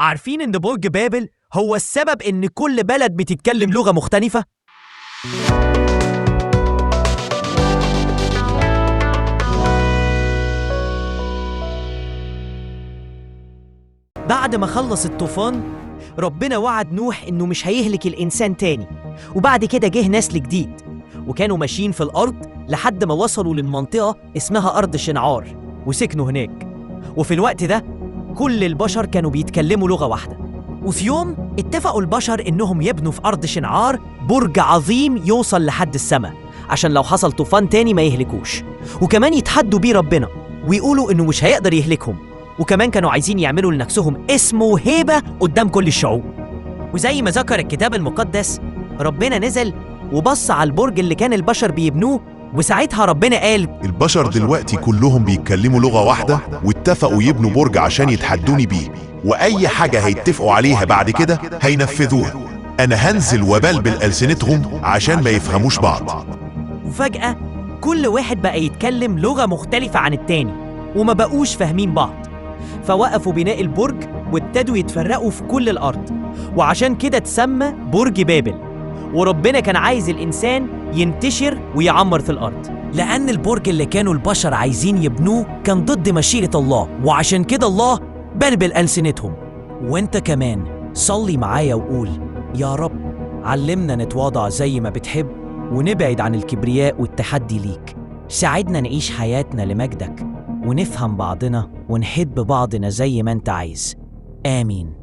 عارفين إن برج بابل هو السبب إن كل بلد بتتكلم لغة مختلفة؟ بعد ما خلص الطوفان ربنا وعد نوح إنه مش هيهلك الإنسان تاني، وبعد كده جه نسل جديد وكانوا ماشيين في الأرض لحد ما وصلوا للمنطقة اسمها أرض شنعار وسكنوا هناك. وفي الوقت ده كل البشر كانوا بيتكلموا لغة واحدة. وفي يوم اتفقوا البشر إنهم يبنوا في أرض شنعار برج عظيم يوصل لحد السماء عشان لو حصل طوفان تاني ما يهلكوش، وكمان يتحدوا بيه ربنا ويقولوا إنه مش هيقدر يهلكهم، وكمان كانوا عايزين يعملوا لنفسهم اسم وهيبة قدام كل الشعوب. وزي ما ذكر الكتاب المقدس ربنا نزل وبص على البرج اللي كان البشر بيبنوه، وساعتها ربنا قال: البشر دلوقتي كلهم بيتكلموا لغة واحدة واتفقوا يبنوا برج عشان يتحدوني بيه، وأي حاجة هيتفقوا عليها بعد كده هينفذوها. أنا هنزل وبلبل ألسنتهم عشان ما يفهموش بعض. وفجأة كل واحد بقى يتكلم لغة مختلفة عن التاني وما بقوش فاهمين بعض، فوقفوا بناء البرج وابتدوا يتفرقوا في كل الأرض، وعشان كده اتسمى برج بابل. وربنا كان عايز الإنسان ينتشر ويعمر في الأرض، لأن البرج اللي كانوا البشر عايزين يبنوه كان ضد مشيئة الله، وعشان كده الله بلبل ألسنتهم. وانت كمان صلي معايا وقول: يا رب علمنا نتواضع زي ما بتحب ونبعد عن الكبرياء والتحدي ليك، ساعدنا نعيش حياتنا لمجدك ونفهم بعضنا ونحب بعضنا زي ما انت عايز. آمين.